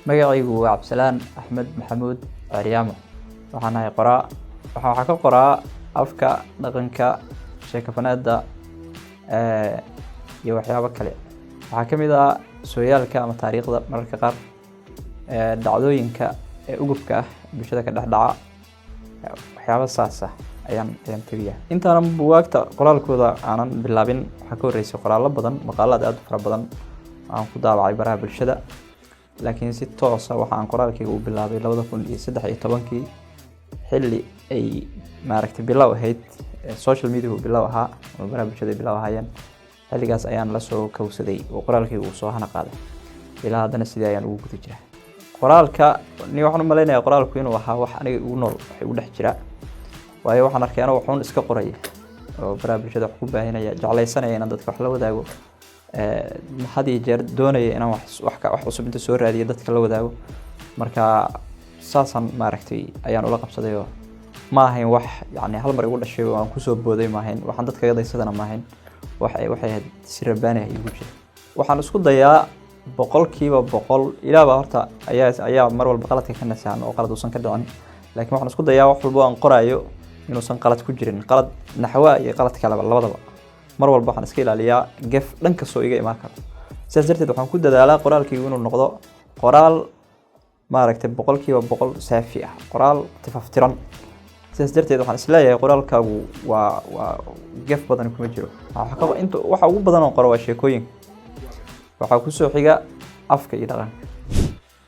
Magacaygu waa Cabdisalaan Axmed Maxamuud Ceryaamo. Waxaan ahay qoraa. Waxaan ka qoraa afka, dhaqanka, sheeko-faneedda iyo waxyaabo kale. Waxaa ka mid ah sooyaalka ama taariikhda, mararka qaar dhacdooyinka ee ugubka ah bulshada ka dhex dhaca, waxyaabo saas ah ayaan tabiyaa. Intaanan buugaagta qoraalkooda aanan bilaabin, waxaa ka horreysay qoraallo badan, maqaalaad aad u fara badan aan ku daabacay baraha bulshada. Laakiin si toos ah waxa aan qoraalkayga u bilaabay 2013-kii, xilli ay maaragtay bilow ahayd social media uu bilow ahaa ama baraha bulshada ay bilow ahaayeen. Xilligaas ayaan la soo kowsaday oo qoraalkayga uu soo hana qaaday. Ilaa haddana sidii ayaan ugu guda jiraa qoraalka. Ni waxaan u malaynayaa qoraalku inuu ahaa wax aniga igu nool, wax igu dhex jira, waayo waxaan arkay anoo waxuun iska qoraya oo baraha bulshada wax ku baahinaya, jeclaysanaya inaan dadka wax la wadaago, had iyo jeer doonaya inaan wax cusub inta soo raadiyo dadka la wadaago. Marka saasaan maaragtay ayaan ula qabsaday, oo ma ahayn wax yacni hal mar igu dhashay oo aan kusoo booday. Ma ahayn waxaan dadka daysadana, ma ahayn waxay ahayd si rabbaani ah igu jira. Waxaan isku dayaa 100%. Ilaah baa horta ayaa mar walba qaladka ka nasahan oo qalad uusan ka dhicin, laakiin waxaan isku dayaa wax walba oo aan qoraayo inuusan qalad ku jirin, qalad naxwa iyo qalad kaleba labadaba. Mar walba waxaan iska ilaaliyaa gef dhan kastoo iga imaan karo. Sidaas darteed waxaan ku dadaalaa qoraalkaygu inuu noqdo qoraal maaragtay 100% saafi ah, qoraal tifaftiran. Sidaas darteed waxaan isleeyahay qoraalkaagu waa gef badan kuma jiro. Inta waxa ugu badan oo qoro waa sheekooyinka, waxaa kusoo xiga afka iyo dhaqanka.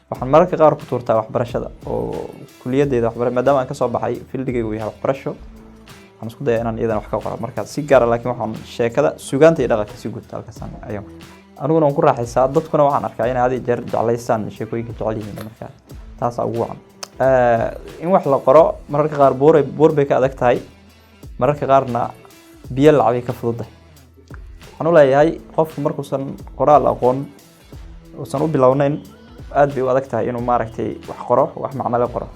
Waxaan mararka qaar ku tuurtaa waxbarashada oo kuliyadeyda waxbara, maadaama aan kasoo baxay, field-igaygu yahay waxbarasho. Waxaan isku dayaa inaan iyadana wax ka qoro marka si gaara, laakiin waxaan sheekada, sugaanta iyo dhaqanka si guud halkaas ayaan aniguna waan ku raaxaysaa. Dadkuna waxaan arkaa inay had iyo jeer jeclaystaan, sheekooyinka jecel yihiin. Marka taasaa ugu wacan. In wax la qoro mararka qaar buur bay ka adag tahay, mararka qaarna biyo lacabay ka fududahay. Waxaan u leeyahay, qofku markuusan qoraal aqoon uusan u bilownayn, aad bay u adag tahay inuu maaragtay wax qoro, wax macno le qoro.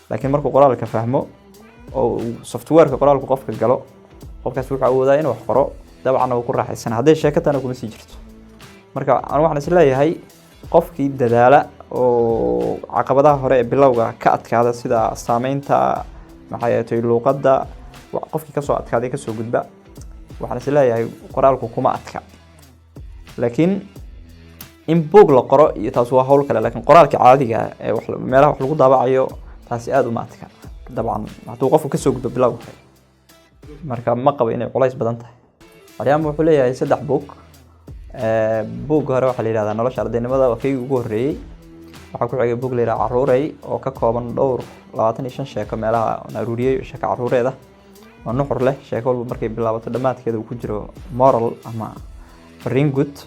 Laakiin markuu qoraalka fahmo oo uu software-ka qoraalku qofka galo, qofkaas wuxuu awoodaa inuu wax qoro. Dabcanna wuu ku raaxaysana, hadday sheeko tana kuma sii jirto. Marka anu waxaan is leeyahay qofkii dadaala oo caqabadaha hore ee bilowga ka adkaada, sida saameynta, maxay ahayd, luuqadda, qofkii kasoo adkaaday, kasoo gudba, waxaan is leeyahay qoraalku kuma adka. Laakiin in buug la qoro iyo taas waa hawl kale. Laakiin qoraalka caadiga ah ee meelaha wax lagu daabacayo, taasi aada uma adka dabcan, hadduu qofku kasoo gudbo bilowga hore. Marka ma qabo inay culays badan tahay. Aryaama wuxuu leeyahay saddex buug. Buugga hore waxaa la yihahdaa Nolosha Ardaynimada, waa kaygii ugu horreeyey. Waxaa ku xigay buug la yidhaha Caruurey, oo ka kooban dhowr 25 sheeko meelaha aan aruuriyey, sheeko caruureed ah oo nuxur leh. Sheeko walba markay bilaabato dhammaadkeeda uu ku jiro moral ama fariin guud.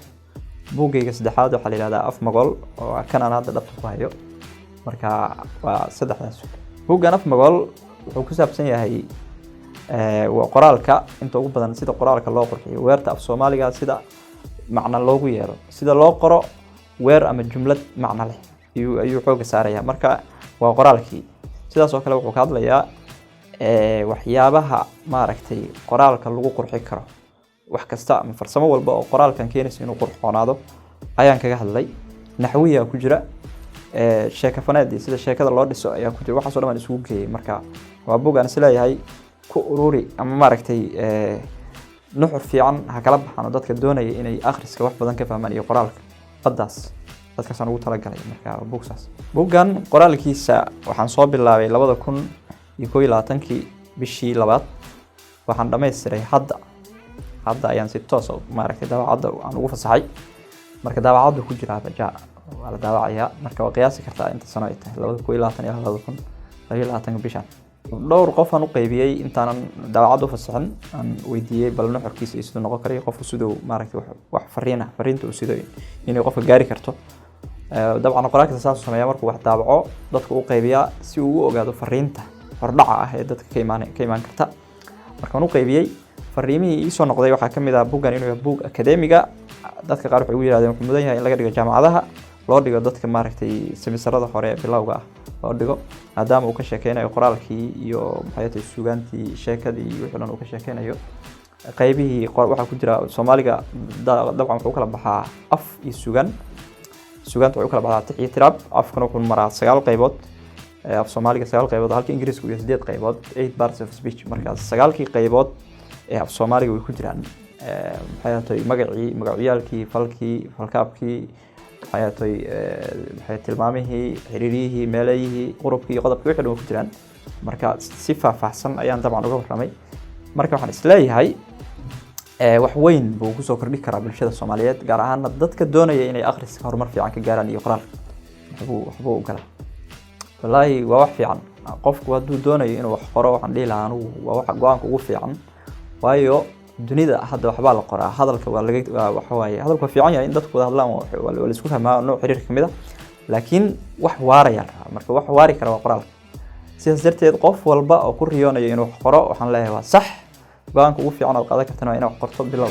Buuggayga saddexaad waxaa la yihahdaa Af Magool, oo kan aan hadda dhabta ku hayo. Marka waa saddexdaas. Buuggan Af Magool wuxuu ku saabsan yahay waa qoraalka inta ugu badan, sida qoraalka loo qurxiyo, weerta af Soomaaliga sida macno loogu yeelo, sida loo qoro weer ama jumlad macno leh ayuu xooga saaraya. Marka waa qoraalkii. Sidaas oo kale wuxuu ka hadlayaa waxyaabaha maaragtay qoraalka lagu qurxi karo. Wax kasta ama farsamo walba oo qoraalkan keenaysa inuu qurxoonaado ayaan kaga hadlay. Naxwiyaa ku jira, sheeko faneed iyo sida sheekada loo dhiso ayaa ku jira. Waxaas oo dhan baan isugu geeyey. Marka waa buug aan is leeyahay ku ururi ama maaragtay nuxur fiican ha kala baxaan oo dadka doonaya inay akhriska wax badan ka fahmaan iyo qoraalka baddaas, dadkaasaan ugu talagalay. Marka buug saas. Buuggan qoraalkiisa waxaan soo bilaabay 2021-kii bishii labaad. Waxaan dhammaystiray hadda. Hadda ayaan si toos ah maaragtay daabacadda aan ugu fasaxay. Marka daabacaddu ku jiraa baja, waa la daabacayaa. Marka waa qiyaasi kartaa inta sano ay tahay, 2021 ilaa 2022-ka bishan. Dhowr qof aan u qaybiyey intaanan daabacadda u fasixin, aan weydiiyey bal nuxurkiisa iyo siduu noqon karayo, qofku siduu maaragtay wax fariin ah, fariinta uu sido inay qofka gaari karto. Dabcan qoraalkiisa saasuu sameeyaa: markuu wax daabaco, dadka u qaybiyaa si uu u ogaado fariinta hordhaca ah ee dadka ka imaan karta. Markaan u qaybiyey, fariimihii iisoo noqday waxaa ka mid ah buuggan inuu yahay buug academic-ga. Dadka qaar waxay ugu yirahdeen wuxuu mudan yahay in laga dhigo jaamacadaha, loo dhigo dadka maaragtay semesterada hore ee bilowga ah loo dhigo, maadaama uu ka sheekeynayo qoraalkii iyo maxay tahay suugaantii, sheekadii iyo wixii dhan uu ka sheekeynayo. Qaybihii waxaa ku jira Soomaaliga dabcan wuxuu u kala baxaa af iyo suugaan. Sugaanta waxay u kala baxdaa tix iyo tiraab. Afkuna wuxuu maraa sagaal qaybood. Af Soomaaliga sagaal qaybood, halka Ingiriisku iyo sideed qaybood, eight parts of speech. Marka sagaalkii qaybood ee af Soomaaliga way ku jiraan. Maxay ahaatay, magacii, magacyaalkii, falkii, falkaabkii, maxay ahaatay, maxay tilmaamihii, xiriiriyihii, meelayihii, qurubkii iyo qodobkii, wixii dhan way ku jiraan. Marka si faahfaahsan ayaan dabcan uga warramay. Marka waxaan isleeyahay wax weyn buu kusoo kordhi karaa bulshada Soomaaliyeed, gaar ahaana dadka doonaya inay akhriska horumar fiican ka gaaraan iyo qoraalka. Waxbuu u galaa. Wallaahi waa wax fiican. Qofku hadduu doonayo inuu wax qoro, waxaan dhihi lahaa anigu waa wax go-aanka ugu fiican, waayo dunida hadda waxbaa la qoraa. Hadalka waa laga waa waxa waaye, hadalku waa fiican yahay in dadku wada hadlaan, waa la isku fahmaa, nooc xiriir kamid ah, laakiin wax waaraya la rabaa. Marka wax waari kara waa qoraalka. Sidaas darteed qof walba oo ku riyoonayo inuu wax qoro, waxaan leeyahay waa sax. Go-aanka ugu fiican ood qaadan kartana waa inaad wax qorto bilow.